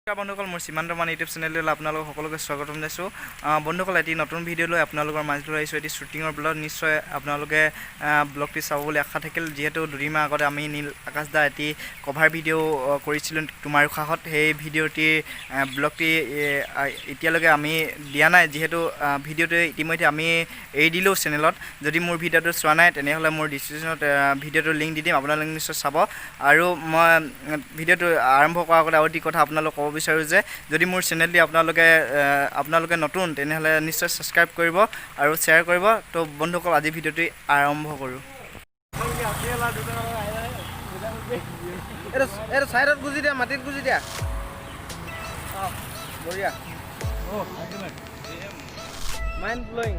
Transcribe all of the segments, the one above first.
নমস্কাৰ বন্ধুসকল, মোৰ সীমান্ত মান ইউটিউব চেনেললৈ আপোনালোক সকলোকে স্বাগতম জনাইছোঁ। বন্ধুসকল, এটি নতুন ভিডিঅ' লৈ আপোনালোকৰ মাজলৈ আহিছোঁ, এটি শ্বুটিঙৰ ব্লগ। নিশ্চয় আপোনালোকে ব্লগটি চাব বুলি আশা থাকিল। যিহেতু দুদিনমান আগতে আমি নীল আকাশ দা এটি কভাৰ ভিডিঅ' কৰিছিলোঁ তোমাৰ উশাহত, সেই ভিডিঅ'টিৰ ব্লগটি এতিয়ালৈকে আমি দিয়া নাই। যিহেতু ভিডিঅ'টো ইতিমধ্যে আমি এৰি দিলোঁ চেনেলত। যদি মোৰ ভিডিঅ'টো চোৱা নাই, তেনেহ'লে মোৰ ডিছক্ৰিপশ্যনত ভিডিঅ'টোৰ লিংক দি দিম, আপোনালোকে নিশ্চয় চাব। আৰু মই ভিডিঅ'টো আৰম্ভ কৰাৰ আগতে আৰু এটি কথা আপোনালোক ক'ব বিচাৰোঁ যে যদি মোৰ চেনেলটি আপোনালোকে নতুন, তেনেহ'লে নিশ্চয় ছাবস্ক্ৰাইব কৰিব আৰু শ্বেয়াৰ কৰিব। তো বন্ধুসকল, আজি ভিডিঅ'টি আৰম্ভ কৰোঁ। এইটো চাইডত গুজি দিয়া, মাটিত গুজি দিয়া। অঁ, বঢ়িয়া, মাইণ্ড ব্লয়িং।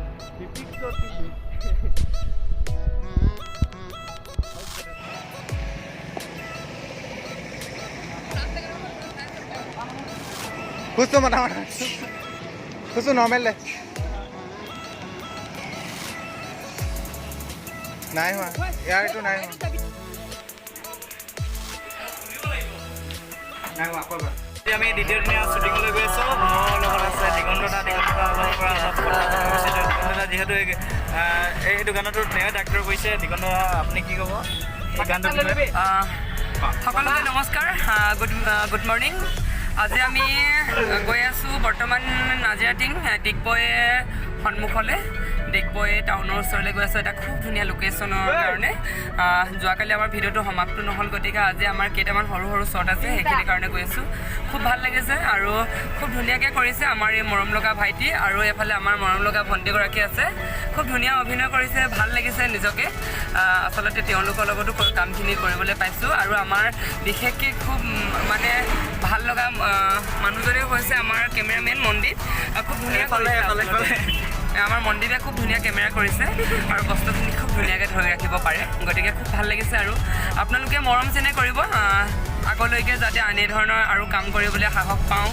খোজটো মাথা মাথা খোজটো নৰ্মেল দে। নাই হোৱা, ইয়াৰটো নাই হোৱা, নাই হোৱা, আকৌ এবাৰ। আজি আমি দ্বিতীয় দিনা শ্বুটিঙলৈ গৈ আছোঁ। মোৰ লগত আছে দিগন্ত দা। দিগন্ত দাৰ পৰা অলপ কথা পাতিব বিচাৰিছোঁ। দিগন্ত দা যিহেতু এই দোকানতো তেওঁ ডাক্তৰ কৰিছে। দিগন্ত দা, আপুনি কি ক'ব এই গানটোৰ বিষয়ে? সকলোকে নমস্কাৰ, গুড মৰ্ণিং। আজি আমি গৈ আছোঁ বৰ্তমান নাজিৰাটিং ডিগবৈ সন্মুখলৈ, ডিগবৈ টাউনৰ ওচৰলৈ গৈ আছোঁ এটা খুব ধুনীয়া লোকেশ্যনৰ কাৰণে। যোৱাকালি আমাৰ ভিডিঅ'টো সমাপ্ত নহ'ল, গতিকে আজি আমাৰ কেইটামান সৰু সৰু শ্বট আছে, সেইখিনিৰ কাৰণে গৈ আছোঁ। খুব ভাল লাগিছে আৰু খুব ধুনীয়াকৈ কৰিছে আমাৰ এই মৰম লগা ভাইটি আৰু এইফালে আমাৰ মৰম লগা ভণ্টিগৰাকী আছে। খুব ধুনীয়া অভিনয় কৰিছে, ভাল লাগিছে নিজকে। আচলতে তেওঁলোকৰ লগতো কামখিনি কৰিবলৈ পাইছোঁ আৰু আমাৰ বিশেষকৈ খুব মানে ভাল লগা মানুহজনেও হৈছে আমাৰ কেমেৰামেন মনদীপ। খুব ধুনীয়া এইফালে, কৰিছে এইফালে, আচলতে। আমাৰ মনদীপে খুব ধুনীয়া কেমেৰা কৰিছে আৰু বস্তুখিনি খুব ধুনীয়াকৈ ধৰি ৰাখিব পাৰে, গতিকে খুব ভাল লাগিছে। আৰু আপোনালোকে মৰম চেনেহ কৰিব, আগলৈকে যাতে এনেধৰণৰ আৰু কাম কৰিবলৈ সাহস পাওঁ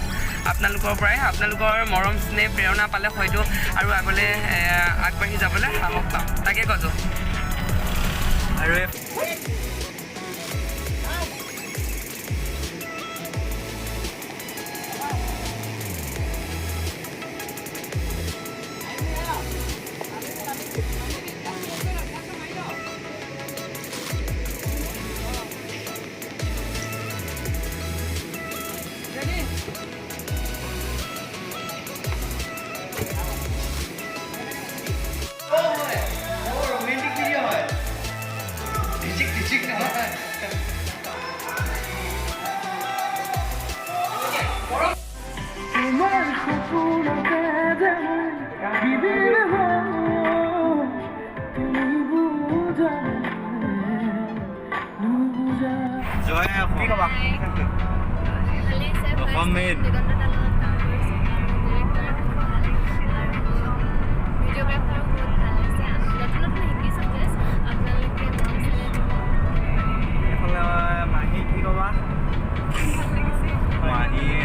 আপোনালোকৰ পৰাই। আপোনালোকৰ মৰম চেনেহ প্ৰেৰণা পালে হয়তো আৰু আগলৈ আগবাঢ়ি যাবলৈ সাহস পাম, তাকে কৈছোঁ। আৰু এই ৰোমেণ্টিক ভিডিঅ' হয়। ঢিচিক নহয়। তোমাৰ সপোনতে যে মই কাহিনীৰ তুমি বুজা নুবুজা। জয় কি ক'বা? অসম মেড। দিগন্ত দাৰ লগত কাম কৰিছোঁ আৰু ডিৰেক্টৰ খুব ভাল আৰু ভিডিঅ'গ্ৰাফাৰো বহুত ভাল হৈছে। আমি নতুন নতুন শিকিছোঁ জাষ্ট। আপোনালোকে মৰম চেনেহ দিব। এইফালে মাহী, কি ক'বা? মাহীয়ে।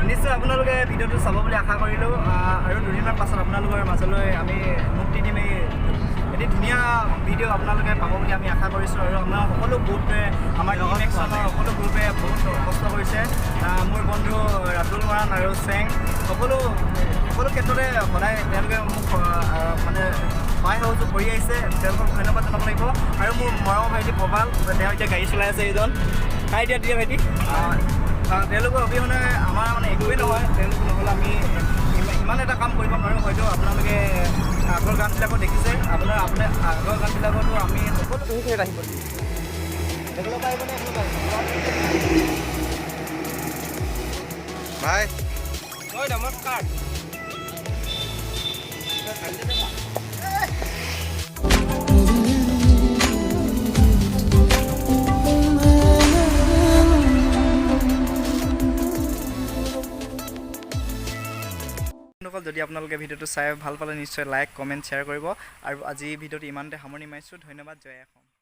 নিশ্চয় আপোনালোকে ভিডিঅ'টো চাব বুলি আশা কৰিলোঁ। আৰু দুদিনমান পাছত আপোনালোকৰ মাজলৈ আমি মুক্তি দিম। এই এটি ধুনীয়া ভিডিঅ' আপোনালোকে পাব বুলি আমি আশা কৰিছোঁ। আৰু আমাৰ সকলো গ্ৰুপে, আমাৰ টিম একশ্যনৰ সকলো গ্ৰুপে বহুত কষ্ট কৰিছে। মোৰ বন্ধু ৰাতুল মৰাণ আৰু চেং, সকলো সকলো ক্ষেত্ৰতে সদায় তেওঁলোকে মোক মানে সহায় সহযোগ কৰি আহিছে। তেওঁলোকক ধন্যবাদ জনাব লাগিব। আৰু মোৰ মৰমৰ ভাইটি প্ৰবাল, তেওঁ এতিয়া গাড়ী চলাই আছে। এইজন হাই দিয়া দিয়া ভাইটি। তেওঁলোকৰ অবিহনে আমাৰ মানে একোৱেই নহয়। তেওঁলোক নহ'লে আমি ইমান এটা কাম কৰিব নোৱাৰোঁ। হয়তো আপোনালোকে আগৰ গানবিলাকো দেখিছে, আপোনাৰ আগৰ গানবিলাকতো আমি সকলো তুমি আহিব, এইফালৰ পৰা আহিব নে এইফালৰ পৰা আহিব? ভাই। ঐ, নমস্কাৰ। বন্ধুসকল, যদি আপোনালোকে ভিডিঅ'টো চাই ভাল পালে, নিশ্চয় লাইক, কমেণ্ট, শ্বেয়াৰ কৰিব। আৰু আজি ভিডিঅ'টো ইমানতে সামৰণি মাৰিছোঁ। ধন্যবাদ। জয় অসম।